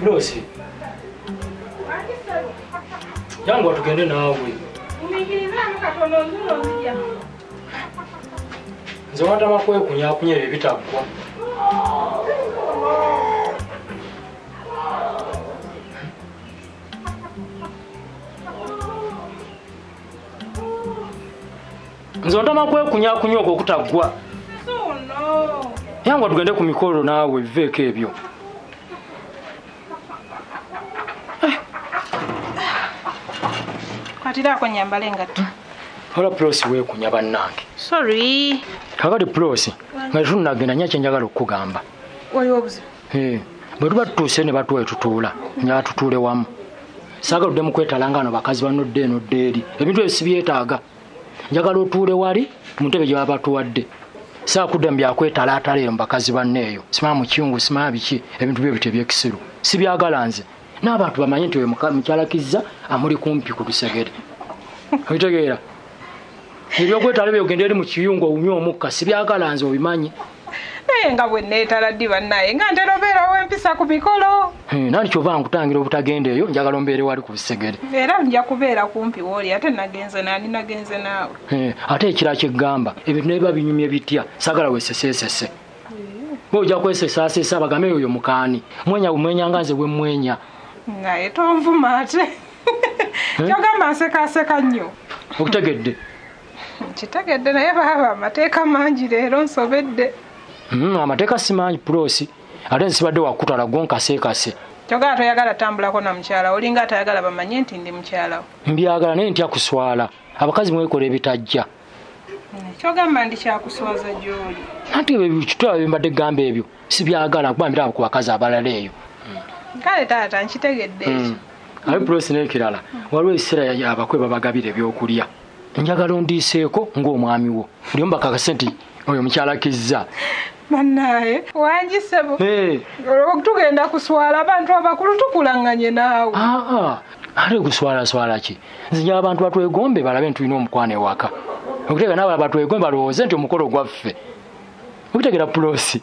Prosi. Yanguwa tugende naawe. Nze wantama kwekunyakunya ebyo bitaggwa. Nze ontama kwekunyakunya okwo okutaggwa. Yanguwa tugende ku mikolo naawe biveeko ebyo. Kwatiraako nyambale engatto. Wala Prosi weekunya bannange. Sorry. Kakati Prosi nga tetunnagenda nya kye njagala okukugamba. Waliwo obuzibu? Bwe tuba tutuuse ne batuwa etutuula, njagala tutuule wamu. Saagala odde mu kwetala nga bano bakazi banno dda eno dda eri. Ebintu ebyo sibyetaaga. Njagala otuule wali mu ntebe gye baba batuwadde. Saagala kudda mu bya kwetalaatala eyo mu bakazi banno eyo. Simanya mukiyungu, simanya biki, ebintu bye bityo eby'ekisiru. Sibyagala nze. N'abantu bamanye nti oyo mukyala Kizza amuli kumpi ku lusegere. Okitegeera? Ebyokwetala ebyo ogenda eri mu kiyungu owunywe omukka, sibyagala nze obimanyi. Naye nga bwe neetala ddi bannaye, nga ntera obeera ow'empisa ku mikolo. Nanti kyova nkutangira obutagenda eyo, njagala ombeere wali ku lusegere. Era nja kubeera kumpi w'oli, ate nagenze nani, nagenze naawe. Ate ekirala kye ggamba, ebintu ne biba binyumye bitya, saagala weeseseesese. Bwe ojja kwesesaasesa bagambe oyo mukaani. Mwenya bumwenya nga nze bwe mmwenya. Naye tonvuma ate. Kyogamba nsekaaseka nnyo. Okutegedde? Nkitegedde naye baaba amateeka mangi leero nsobedde. Amateeka si mangi Prosi. Ate nze sibadde wa kukutwala gwo nkaseekase. Kyogamba toyagala tambulako na mukyala wo, olinga atayagala bamanye nti ndi mukyala wo. Mbyagala naye ntya kuswala. Abakazi mwekola ebitajja. Kyogamba ndi kyakuswaza gy'oli. Anti ebyo kitwala bye mbadde gamba ebyo sibyagala kuba mbiraba ku bakazi abalala eyo. Kale taata nkitegedde ekyo. Aye Prosi n'ekirala, waliwo ekiseera abakwe babagabira ebyokulya. Njagala ondiiseeko ng'omwami wo. Buli omu bakakase nti oyo mukyala Kizza. Bannaaye, wangi ssebo. Olwo tugenda kuswala abantu abakulu tukulaŋŋanye naawe. Ate kuswalaswala ki? Nze njagala abantu batwegombe balabe nti tulina omukwano ewaka. Okutegeera n'abalala batwegombe balowooze nti omukolo gwaffe. Okutegeera Prosi.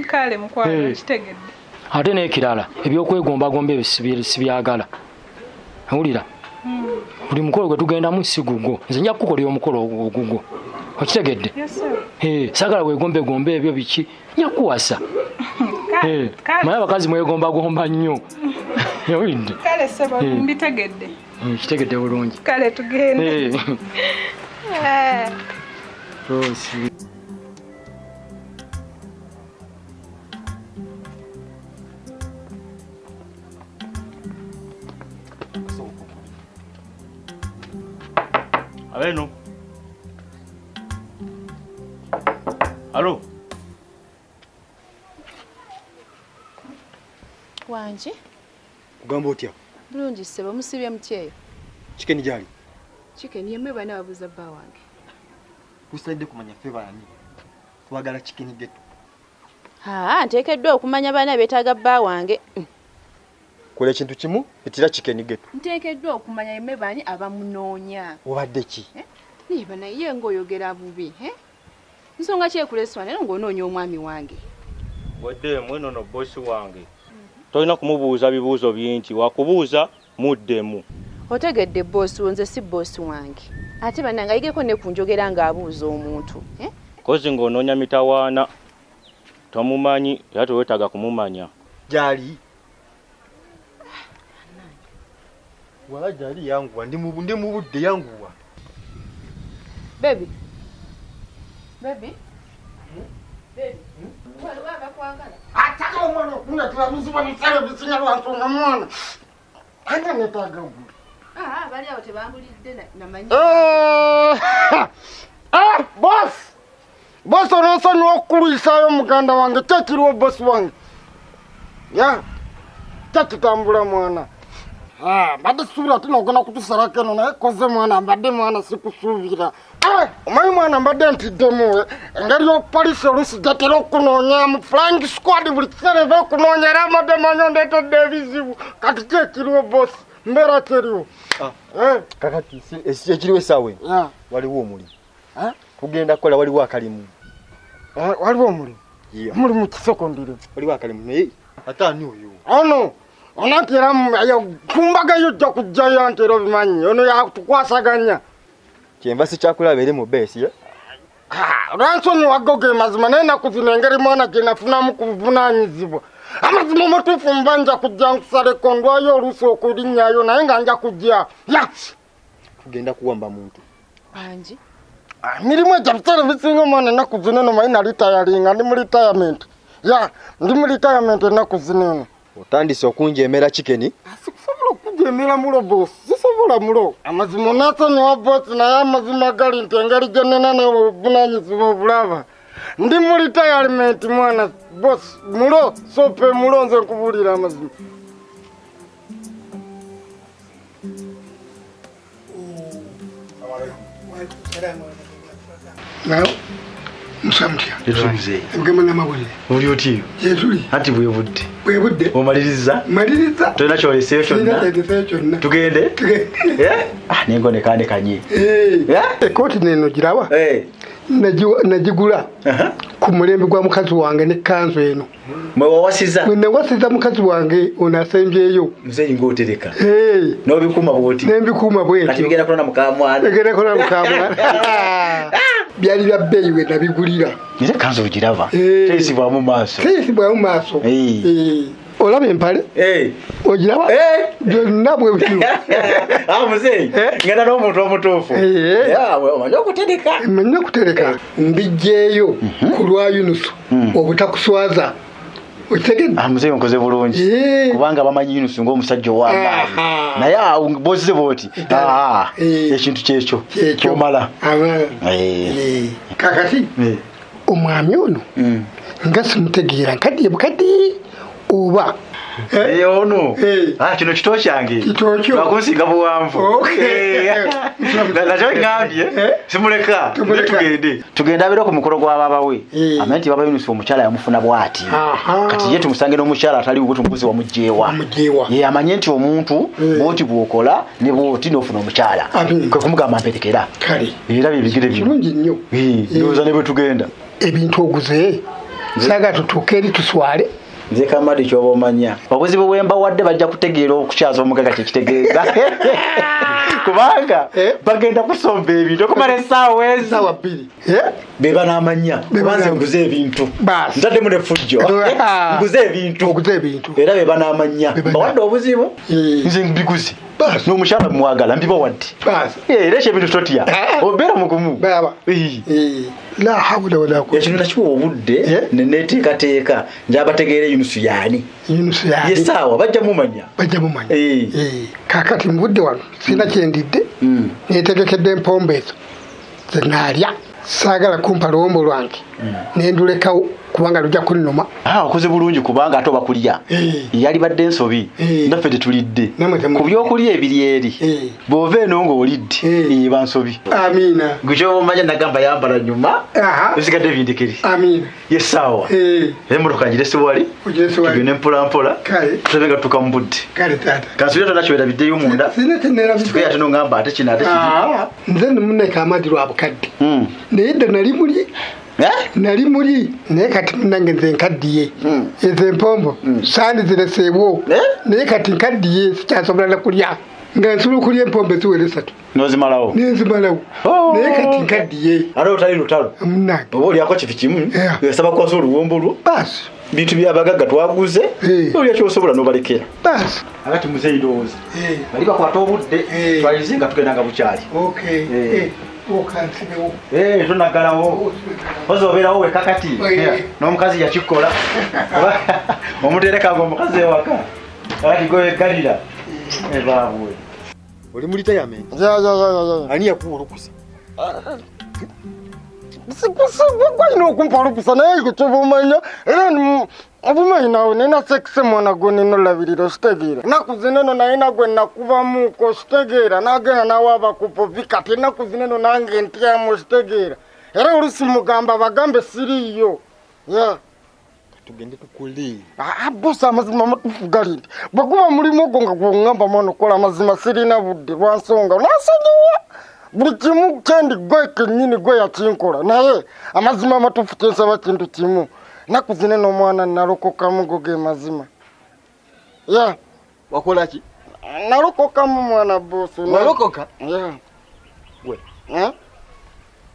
Kale mukwano, nkitegedde. Ate n'ekirala, ebyokwegombagomba ebyo sibyagala. Owulira? Buli mukolo gwe tugendamu si gugwo. Nze nja kukukolera omukolo ogugwo. Okitegedde? Yes, sir. Saagala weegombegombe ebyo biki. Nja kukuwasa. Manye abakazi mwegombagomba nnyo. Owulidde? Kale ssebo, mbitegedde. Kitegedde bulungi. Kale tugende. Prosi. Abeno. Alo. Wangi? Kugamba otya? Bulungi ssebo, musibye mutya eyo? Chicken gyali? Chicken yemmwe bana babuuza bba wange. Tusaidde kumanya ffe baani. Twagala chicken ghetto. Haa, nteekeddwa okumanya baana beetaaga bba wange. Kola ekintu kimu, pitira chicken ghetto. Nteekeddwa okumanya yemmwe baani abamunoonya. Obadde ki? Naye bana ye ng'oyogera bubi, eh? Nsonga ki ekuleswa leero ng'onoonya omwami wange? Wadde mweno no bosi wange. Tolina kumubuuza bibuuzo bingi, wakubuuza muddemu. Otegedde bosi wo, nze si bosi wange. Ate bannange ayigeko ne ku njogera ng'abuuza omuntu, eh? Kozi ng'onoonya mitawaana, tomumanyi era teweetaaga kumumanya. Gyali. Wala gyali yanguwa, ndi mu budde yanguwa. Baby. Baby. Baby. Waliwo abakwagala. Ataka omwana okundatira bizibu ebisale bisinga lwa nsonga mwana. Ate neetaaga gwe. Bali awo tebambulidde namanyi. Boss! Boss ononsonyiwa okukulwisaayo muganda wange, ki ekiriwo boss wange? Ya, kyakitambula mwana. Mbadde sisuubira nti nogenda kutusalako eno naye koze mwana, mbadde mwana sikusuubira. Omanyi mwana mbadde ntiddemu, engeri y'opoliisi oluusi gyetera okunoonyaamu flying squad buli kiseera eva okunoonya era mbadde manyi ondeetedde ebizibu. Kati ki ekiriwo boss? Mbeera ki eriwo? Kakati ekiriwo essaawa eno, waliwo omulimu. Tugenda kukola, waliwo akalimu. Waliwo omulimu? Mulimu ki sekondire? Waliwo akalimu naye ate ani oyo? Ono! Onanti era kumbagayo ojja kujjayo anti era obimanyi ono yatukwasaganya. Kyenva sikyakulaba eri mu beesi ye? Olwansonyiwa go ge mazima naye ennaku zino engeri mwana gye nafunamu ku buvunaanyizibwa. Amazima omutuufu mba nja kujja nkusaleko ndwayo oluusi okulinnyayo naye nga nja kujja. Ya! Tugenda kuwamba muntu. Angi. Emirimu egyo ebiseera ebisinga omwana ennaku zino eno manyi nalitayalinga ndi mu retirement. Ya, ndi mu retirement ennaku zino eno. Otandise okunjeemera kikeni? Sikusobola okujeemera mulo boss, sisobola mulo. Amazima onansonyiwa boss naye amazima gali nti engeri gye nnina n'obuvunaanyizibwa obulaba. Ndi mu retirement mwana boss, mulo sope mulo nze nkubuulira amazima. Naw, musamutya. Tetulize. Ebigamba n'amawulire. Oli otyo? Gyetuli. Anti bwebudde. Bwebudde. Omaliriza? Maliriza. Tolina kyoleseeyo kyonna? Sirina kyendeseeyo kyonna. Tugende? Tugende. Eh? Ah, nengo nekandekanye. Eh. Eh? Ekkooti neno giraba? Eh. Nagigula ku mulembe gwa mukazi wange ne kanzu eno. Mwe wawasiza? Mwe nawasiza mukazi wange ono asembyeyo. Muzeeyi ng'otereka. Eh. N'obikuuma bw'oti? N'embikuuma bw'etyo. Kati bigenda kulonda mukamwana. Bigenda kulonda mukamwana. Byali bya bbeeyi we nabigulira. Era kanzu ogiraba. Eh. Teyisibwamu maaso. Teyisibwamu maaso. Eh. Eh. Olaba empale? Eh. Ogiraba? Eh. Byonna bwe bityo. Ah, muzeeyi. Ngenda n'omuntu omutuufu. Eh. Yeah, omanyi okutereka. Mmanyi okutereka. Mbiggyeeyo ku lwa Yunusu obutakuswaza. Okitegedde? Ah, muzeeyi onkoze bulungi. Eh. Kubanga bamanyi Yunusu ng'omusajja ow'amaanyi. Aha. Naye awo bw'ozze bw'oti. Ddala. Ah, Eh. ekintu kyekyo. Kyekyo. Omala. Aba. Eh. Eh. Kaakati Eh. omwami ono Mm. nga simutegeera nkaddiye bukaddi oba Eh, ono. Eh. Ah, kino kito kyange. Kito kyo. Lwakunsinga buwanvu. Okay. Eh. Nakyo ŋŋambye. Eh. Simuleka. Tumuleka. Tugende. Tugende abeere ku mukolo gwa baaba we. Eh. Amanye nti baaba Yunusu omukyala yamufuna bw'ati. Aha. Kati ye tumusange n'omukyala atali wuwe tumubuuze wamuggyeewa. Wamuggyeewa. Ye amanye nti omuntu Eh. bw'oti bw'okola ne bw'oti n'ofuna omukyala. Amin. Kwe kumugamba mperekera. Kale. Era bye bigere bino. Kirungi nnyo. Eh, ndowooza ne bwe tugenda. Ebintu oguze saagala tutuuke eri tuswale. Nze Kamadi ky'oba omanya. Obuzibu bwe mbawadde bajja kutegeera okukyaza omugagga kye kitegeeza. Kubanga Eh. bagenda kusomba ebintu okumala essaawa ezo. Essaawa bbiri. Eh? Be banaamanya. Be Kuba nze banaamanya. nguze ebintu. Baasi. Ntaddemu n'effujjo. Ah. Nguze ebintu. Oguze ebintu. Era be banaamanya. Be bana- Mbawadde obuzibu. Eh. Nze mbiguze. Baasi. N'omukyala mwagala mbibawadde. Baasi. Eh, era ekyo ebintu totya. Ah. Obeera mugumu. Baaba. Eh. Eh. La hawula wala quwwata. Ekintu nakiwa obudde Eh. ne neeteekateeka njabategeera Yunusu yaani. Yunusu yaani. Ye ssaawa bajja mumanya. Bajja mumanya. Eh. Eh. Kaakati nvudde wano sirina kye ndidde. Mm. Neetegekedde empombo ezo ze naalya. Saagala kumpa luwombo lwange. Ne ndulekawo kubanga lujja kunnuma. Ah, okoze bulungi kubanga ate oba kulya. Eh. Yalibadde ensobi. Eh. Naffe tetulidde. Nammwe temulidde. Ku byokulya ebiri eri. Eh. Bw'ova eno ng'olidde. Eh. Eba nsobi. Amiina. Gwe ky'oba omanya nagamba yambala nyuma. Aha. Ebisigadde bindekere. Amiina. Ye ssaawa. Eh. Emmotoka ngirese wali. Ogirese wali. Tugende mpola mpola. Kale. Tulabe nga tutuuka mu budde. Kale taata. Kansubire tonna kyowerabiddeyo munda. Sirina kye neerabidde. Tukeera ate n'ongamba ate kino ate kiri. Ah, nze nemuneka amadi lwa bukadde. Mm. Naye dda nali muli. Eh? Nali muli naye kati munnange nze nkaddiye. Ezo empombo sandizireseewo. Eh? Naye kati nkaddiye sikyasobola na kulya. Nga nsobola okulya empombo eziwera esatu. N'ozimalawo. Nenzimalawo. Oh. Naye kati nkaddiye. Ate otali lutalo. Munnange. Oba olyako kifi kimu. Yeah. Osaba kukwasa oluwombo lwo. Baasi. Bintu by'abagagga twaguze. Eh. Olya ky'osobola n'obalekera. Baasi. Akati muzeeyi ndowooza. Eh. Bali bakwata obudde. Eh. Twalize nga tugenda nga bukyali. Okay. Eh. Eh. Okansibewo. Eh, tonaggalawo. Oza obeerawo wekka kati. Eh. N'omukazi yakikola. Omutereka ng'omukazi ewaka. Akati gwe weggalira. Eh, baabwe. Oli mu retirement? Ya, ya, ya, ya, ya. Ani yakuwa olukusa? Gwalina okumpa olukusa naye ekyo kyoba omanya era obumanyi nawe nina sekise mwana gwe nina olabirira okitegeera. Ennaku zino eno nalina gwe nakubamuuko okitegeera n'agenda n'awaaba ku povi kati ennaku zino eno nange ntyamu okitegeera. Era oluusi mugamba bagambe siriiyo. Ya. Tugende tukole. Ah, bosi amazima amatuufu gali nti bwe guba mulimu ogwo nga gweŋŋamba mwana okukola amazima sirina budde lwa nsonga nansonyiwa buli kimu kyendi gwe kennyini gwe yakinkola naye amazima amatuufu kyensaba kintu kimu ennaku zino eno omwana nalokokamu go ge mazima. Ya. Wakola ki? Nalokoka mu mwana boss. Walokoka? Yeah. Gwe. Eh?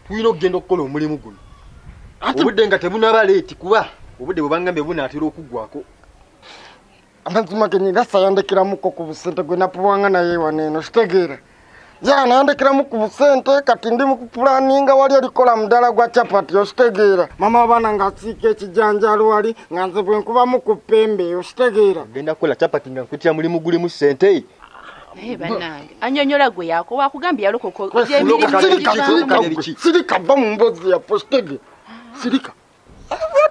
Tulina okugenda okukola omulimu guno. Obudde nga tebunaba leeti kuba obudde bwe bangambye bunaatera okuggwako. Amazima ge nina sayandekeramuko ku busente gwe napuwanga naye wano eno kitegeera. Ya nayandekeramu ku busente kati ndi mu kupulaninga wali olikola muddala gwa chapati okitegeera. Mama abaana ng'asiika ekijanjaalo wali nga nze bwe nkubamu ku ppembe okitegeera. Ogenda kukola chapati nga nkutira mulimu gulimu ssente. Naye bannange annyonnyola gwe yako wakugambye yalokoka. Sirika va mu mboozi yaffe okitegeera. Sirika.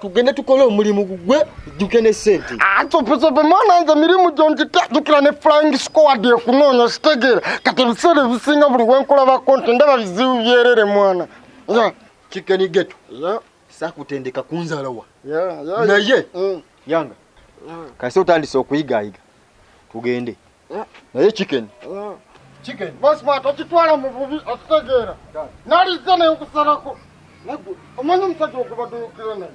Tugende tukole omulimu gwe ojjuke ne ssente. Sopesope mwana nze mirimu gyonjitandikira ne flying squad ekunoonya okitegeera. Kati ebiseera ebisinga buli we nkulabako nti ndaba bizibu byerere mwana. Chicken ghetto. Saakutendeka kunzalawa. Naye yanga kasi otandise okuyigaayiga tugende. Naye chicken. Chicken. Boss mwana tokitwala mu bubi okitegeera. Nalizze ne nkusalako. Omanyi omusajja okubadduukira naye.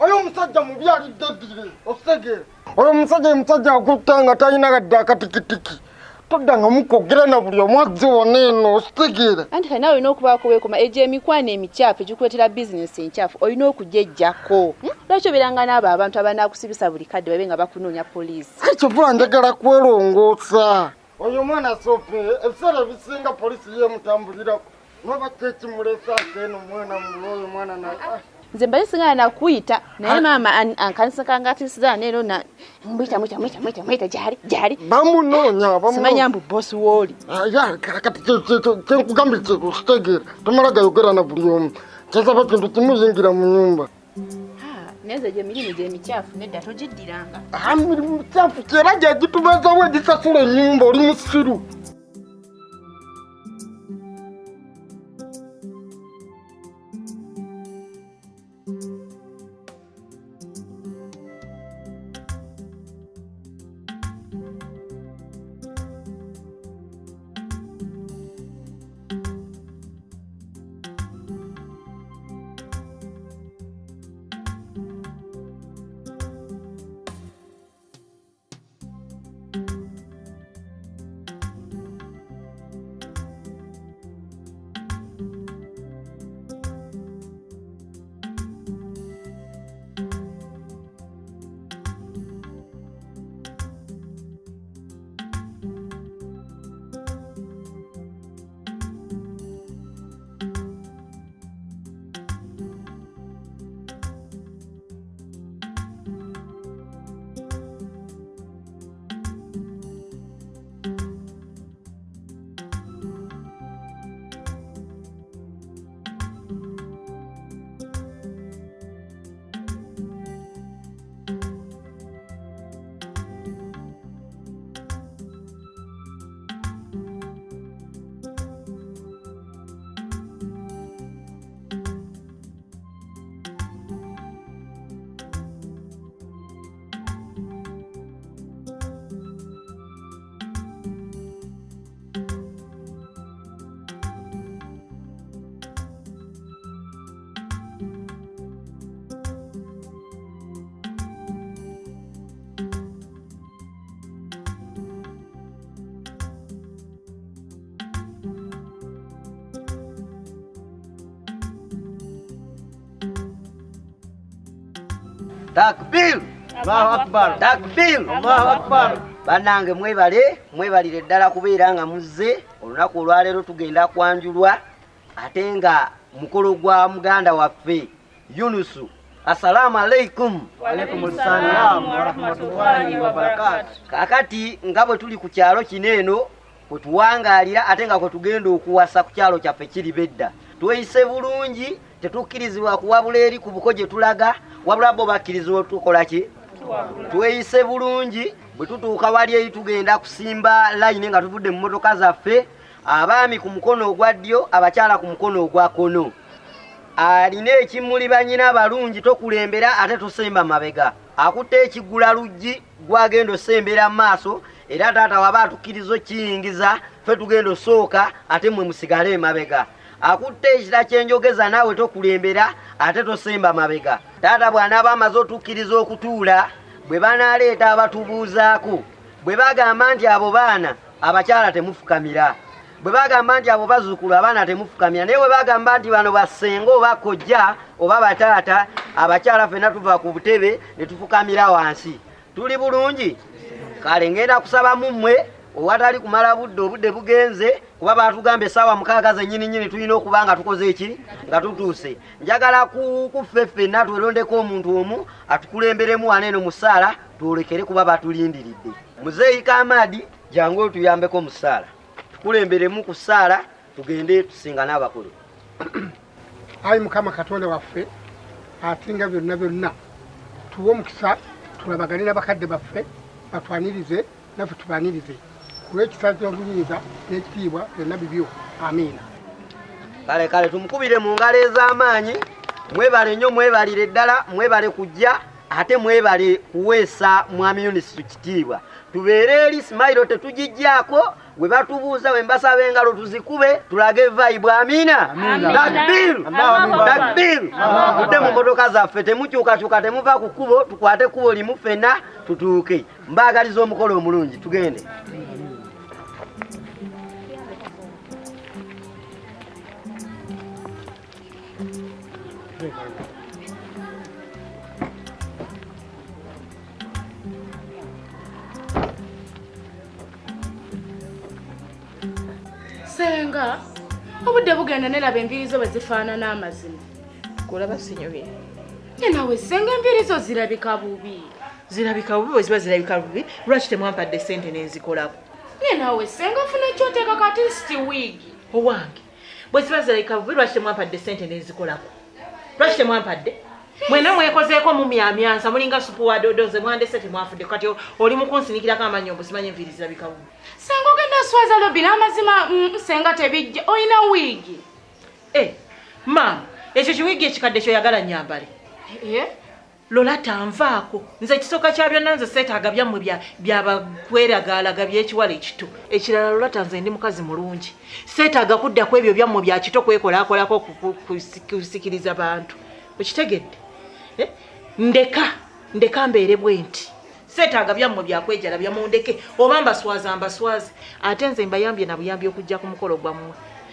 Oyo omusajja mubi alidde eddire okitegeera. Oyo omusajja ye musajja akutta nga talina wadde akatikitiki. Todda nga mukwogera na buli omu azze wano eno okitegeera. Anti kale naawe olina okubaako weekoma egyo emikwano emikyafu egikuleetera bizinesi enkyafu olina okugyeggyako. Lwaki obeeranga n'abo abantu abanaakusibisa buli kadde babe nga bakunoonya poliisi? Kyovula njagala kwerongoosa. Oyo omwana Sope ebiseera ebisinga poliisi yeemutambulirako. Noba kyekimulesa eno mwana muloyo mwana naye. Nze mbadde singana nakuyita naye maama ankansikangatisiza neero na mwita mwita mwita mwita mwita gyali gyali. Bamunoonya bamunoonya. Simanya mbu boss wooli. Ya kati kyenkugambye kitegeera tomala gayogera na buli omu. Kyasaba kintu kimuyingira mu nnyumba. Naye nze gyemirimu gyemikyafu nedda togiddiranga. Mirimu mikyafu kyera gyegitubeezawo egisasula ennyumba oli musiru. Takbir! Allahu Akbar! Takbir! Allahu Akbar! Bannange mwebale, mwebalire ddala kubeera nga muzze. Olunaku olwaleero tugenda kwanjulwa ate nga mukolo gwa muganda waffe Yunusu. Assalamu alaikum. Wa alaikum salam wa rahmatullahi wa barakatuh. Kaakati nga bwe tuli ku kyalo kino eno kwe tuwangaalira ate nga kwe tugenda okuwasa ku kyalo kyaffe kiri bedda. Tweyise bulungi, tetukkirizibwa kuwabula eri ku buko gye tulaga, wabula bo bakkirizibwa tukola ki? Tweyise bulungi, bwe tutuuka wali eri tugenda kusimba layini nga tuvudde mu mmotoka zaffe, abaami ku mukono ogwa ddyo, abakyala ku mukono ogwa kkono. Alina ekimuli bannyina abalungi tokulembera ate tosemba mabega. Akutte ekigula luggi gwagenda osembera mu maaso, era taata waba atukkiriza okiyingiza, ffe tugenda osooka ate mmwe musigale emabega. Akutte ekira kyenjogeza naawe tokulembera ate tosemba mabega. Taata bw'anaaba amaze otukkiriza okutuula, bwe banaaleeta abatubuuzaako, Bwe bagamba nti abo baana abakyala temufukamira, bwe bagamba nti abo bazzukulu abaana temufukamira, naye bwe bagamba nti bano basenga oba kojja oba bataata, abakyala ffenna tuva ku butebe ne tufukamira wansi. Tuli bulungi? Kale ngenda kusaba mu mmwe owatali kumala budde, obudde bugenze kuba baatugamba essaawa 6 zennyini nnyini tulina okuba nga tukoze eki nga tutuuse. Njagala kuffe ffenna twerondeko omuntu omu atukulemberemu wano eno mu ssaala twolekere kuba batulindiridde. Muzeeyi Kamadi jangu otuyambeko mu ssaala, tukulemberemu ku ssaala tugende tusingane abakulu. Ayi Mukama Katonda waffe asinga byonna byonna, tuwe omukisa tulabagane n'abakadde baffe batwanirize naffe tubanirize ku lw'ekisa ky'obuyinza n'ekitiibwa byonna bibyo. Amiina. Kale kale tumukubire mu ngalo ez'amaanyi. Mwebale nnyo, mwebalire ddala, mwebale kujja ate mwebale kuweesa Mwami Yunisi kitiibwa. Tubeere eri simayiro tetugijjaako, bwe batubuuza bwe mbasaba engalo tuzikube tulage vibe. Amiina. Takbir! Takbir! Tudde mu mmotoka zaffe, temukyukakyuka, temuva ku kkubo, tukwate ekkubo limu ffenna tutuuke. Mbaagaliza omukolo omulungi, tugende. Senga, obudde bugenda neraba enviiri zo bwe zifaanana amazima. Kulaba sinyumye. Ye nawe senga enviiri zo zirabika bubi. Zirabika bubi, bwe ziba zirabika bubi, lwaki temwampadde ssente n'enzikolako? Ye nawe senga ofuna ky'oteekako at least wiigi. Owange, bwe ziba zirabika bubi, lwaki temwampadde ssente n'enzikolako? Lwaki temwampadde? Mwena mwekozeeko mumyamyansa, mulinga supu wa dodo, nze mwandese temwafudde. Kati oli mu kunsinikirako amannyo mbu simanyi enviiri zirabika bubi. Senga ogenda swaza lobby n'amazima, senga tebijja, olina wiigi. Maama, ekyo kiwiigi ekikadde ky'oyagala nnyambale. Lola tanvaako. Nze ekisooka kya byonna nze seetaaga byammwe byabakweragaalaga by'ekiwala ekito. Ekirala Lolata nze ndi mukazi mulungi. Seetaaga kudda ku ebyo byammwe bya kito kwekolaakolako kusikiriza bantu. Okitegedde? Ndeka mbeere bwe nti. Seetaaga byammwe byakwejalabya mundeke oba mbaswaza mbaswaze. Ate nze mbayambye na buyambi okujja ku mukolo gwammwe.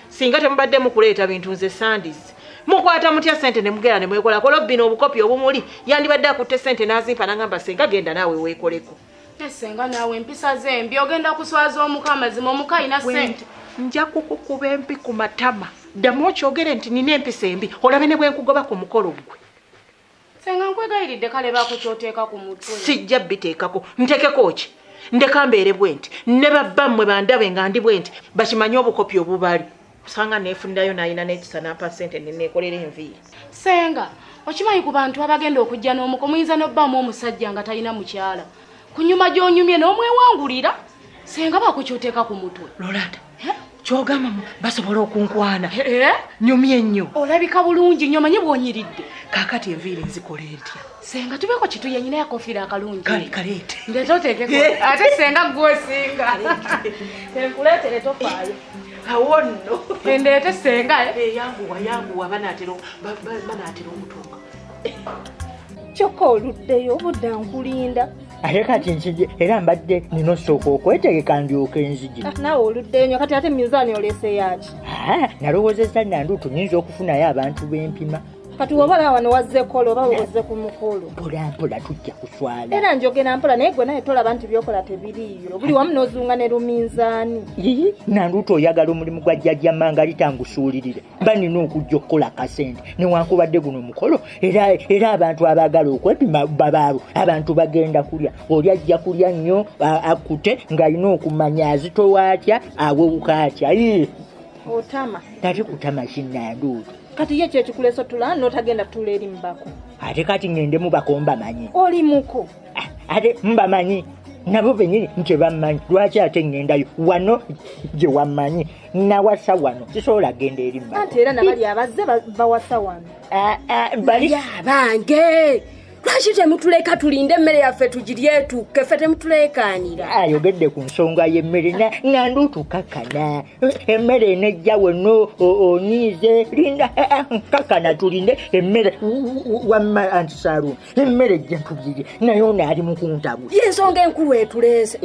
Singa temubadde mukuleeta bintu nze sandizi. Mukwata mutya ssente ne mugenda ne mwekolako lobby n'obukopi obumuli yandibadde akutte ssente n'azimpa n'angamba senga genda naawe weekoleko. Senga naawe empisa ze embi ogenda kuswaza omuka amazima omuka alina ssente. Nja kukukuba empi ku matama. Ddamu okyogere nti nina empisa embi olabe ne bwe nkugoba ku mukolo gwe. Senga nkwegayiridde kale baako ky'oteeka ku mutwe. Sijja biteekako. Nteekeko ki? Ndeka mbeere bwe nti. Ne babba mmwe bandabe nga ndi bwe nti bakimanye obukopi obubali. Osanga neefunirayo n'alina n'ekisa n'ampa ssente ne neekolera enviiri. Senga, okimanyi ku bantu abagenda okujja n'omuko muyinza n'obbaamu omusajja nga talina mukyala. Ku nnyuma gy'onyumye n'omwewangulira. Senga baako ky'oteeka ku mutwe. Lolata, ky'ogamba basobola okunkwana. Nyumye nnyo. Olabika bulungi nnyo omanyi bw'onyiridde. Kaakati enviiri nzikola ntya? Senga tubeeko kituye nnyina yakofiira akalungi. Kale kaleete. Ndeeta oteekeko. Ate senga ggwe osinga. Nkuleetere tofaayo. Awo nno. Ndeete senga. Yanguwa yanguwa banaatera okutuuka. Kyokka oluddeyo obudde nkulinda. Ate kati nsije era mbadde nina osooka okwetegeka ndyoke nzije. Naawe oluddeyo nnyo kati ate minzaani oleese yaaki? Nalowoozezza Nandutu nnyinza okufunayo abantu b'empima. Kati woba olaba wano wazze kukola oba wozze ku mukolo. Mpola mpola tujja kuswala. Era njogera mpola naye gwe naye tolaba nti by'okola tebiriiyo. Buli wamu n'ozunga ne luminzaani. Yii, Nandutu oyagala omulimu gwa jjajja Mangalita ngusuulirire. Mba nina okujja okukola akasente newankubadde guno mukolo era abantu abaagala okwepima babaawo. Abantu bagenda kulya. Oli ajja kulya nnyo akute ng'alina okumanya azitowa atya awewuka atya. Otama. Ate kutama ki Nandutu? Kati ye kyekikuleesa otula n'otagenda tuula eri mubako. Ate kati ngende mubako mbamanyi. Oli muko. Ate mbamanyi. Nabo bennyini nti bammanyi. Lwaki ate ngendayo wano gye wammanyi? Nawasa wano sisobola genda eri mubako. Anti era nabali abazze bawasa wano. Bali abange. Lwaki temutuleka tulinde emmere yaffe tugirye etuuke, ffe temutuleekaanira? Ayogedde ku nsonga y'emmere nga nduutukakkana. Emmere enejja wonna onyiize, linda kakkana tulinde emmere. Wamma anti Saaluuni, emmere ejja tugirye, naye ono ali mu kuntabula. Y'ensonga enkulu etuleese.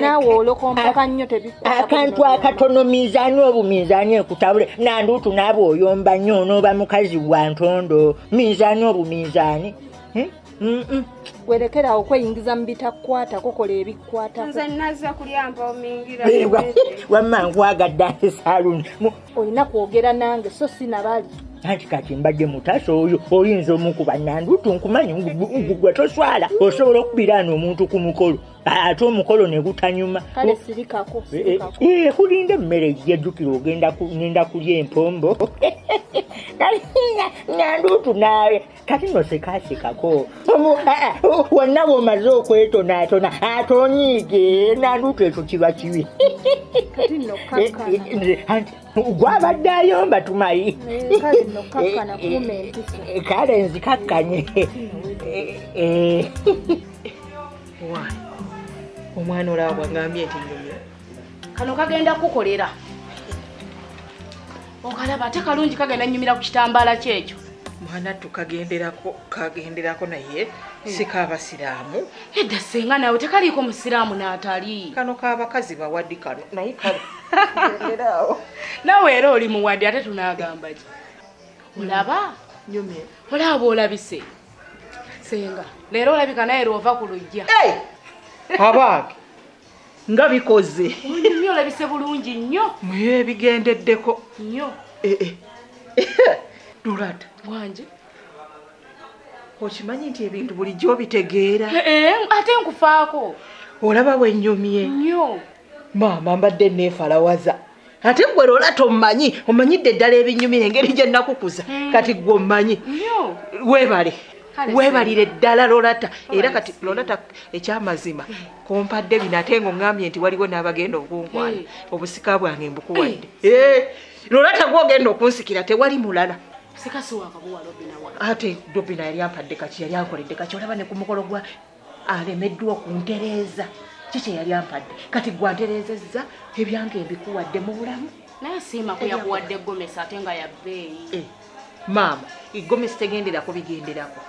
Naawe olokompaka nnyo, tebikwatako. Akantu akatono, minzaani obuminzaani ekutabule. Nanduutu naaba oyomba nnyo, onooba mukazi wa ntondo. Minzaani obuminzaani. Gwerekera okweyingiza mu bitakukwatako, kola ebikukwatako. Nze nazze kulya mpoomingira. Wamma nkwagadde ate Saaluuni. Olina kwogera nange so si nabali. Anti kati mbadde mutasa oyo oyinza omukuba. Nanduutu nkumanyi gwe toswala, osobola okubiraana omuntu ku mukolo ate omukolo ne gutanyuma. Kale sirikako, sirikako. Kulinda emmere ejja, jjukira ogenda ngenda kulya empombo. Nanduutu naawe kati nno sekasekako wonna bw'omaze okwetonaatona ate onyiige. Nanduutu ekyo kiba kibi. Kati nno kakkana. Nze anti gwabadde ayomba tumayi. Kale nno kakkana, kuuma empisa. Kale nzikakkanye. Omwana olaba bwagambye nti nyumya. Kano kagenda kukolera. Okalaba ate kalungi, kagenda nnyumira ku kitambaala kyekyo. Mwana tukagenderako, kagenderako naye si kaabasiraamu. Edda senga naawe tekaliiko musiraamu n'atali. Kano kaabakazi bawaddi kano naye kale. Naawe era oli muwaddi ate tunaagamba ki? Olaba? Nyumye. Olaba bw'olabise. Senga, leero olabika naye lw'ova ku luggya. Abange nga bikoze. Onyumye, olabise bulungi nnyo. Mwe bigendeddeko. Nnyo. Lulata. Wanje. Okimanyi nti ebintu bulijjo obitegeera. Ate nkufaako. Olaba bwe nnyumye. Nnyo. Maama mbadde neefalawaza. Ate gwe Lolata omumanyi, omanyidde ddala ebinyumira engeri gye nakukuza. Kati gwe omumanyi. Nnyo. Weebale. Weebalire ddala Lolata. Era kati Lolata ekyamazima kompadde bino ate ng'oŋŋambye nti waliwo n'abagenda okunkwana. Obusika bwange mbukuwadde. Lolata gw'ogenda okunsikira tewali mulala. Ate Robina yali ampadde kaki, yali ankoledde kaki, olaba ne ku mukolo gwa alemeddwa okuntereeza. Kiki yali ampadde? Kati gwe antereezezza ebyange mbikuwadde mu bulamu. Naye siima ko yakuwadde gomesi ate nga ya bbeeyi. Maama, egomesi tegenderako bigenderako.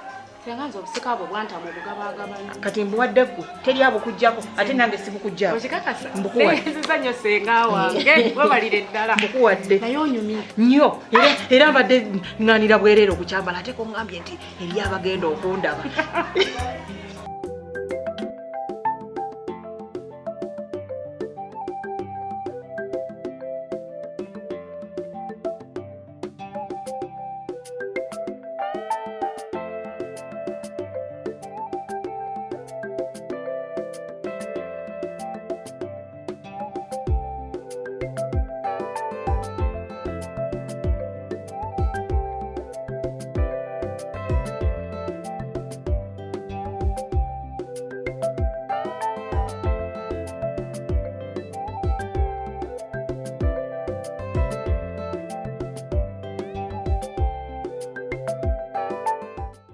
Senga nze obusika bwe bwantamu obugabaagabanya. Kati mbuwadde ggwe, teri abukuggyako ate nange sibukuggyako. Okikakasa? Mbukuwadde. Nziza nnyo senga wange, webalire ddala. Mbukuwadde. Naye onyumye. Nnyo, era mbadde ŋŋaanira bwereere okukyambala ate koŋŋambye nti eri abagenda okundaba.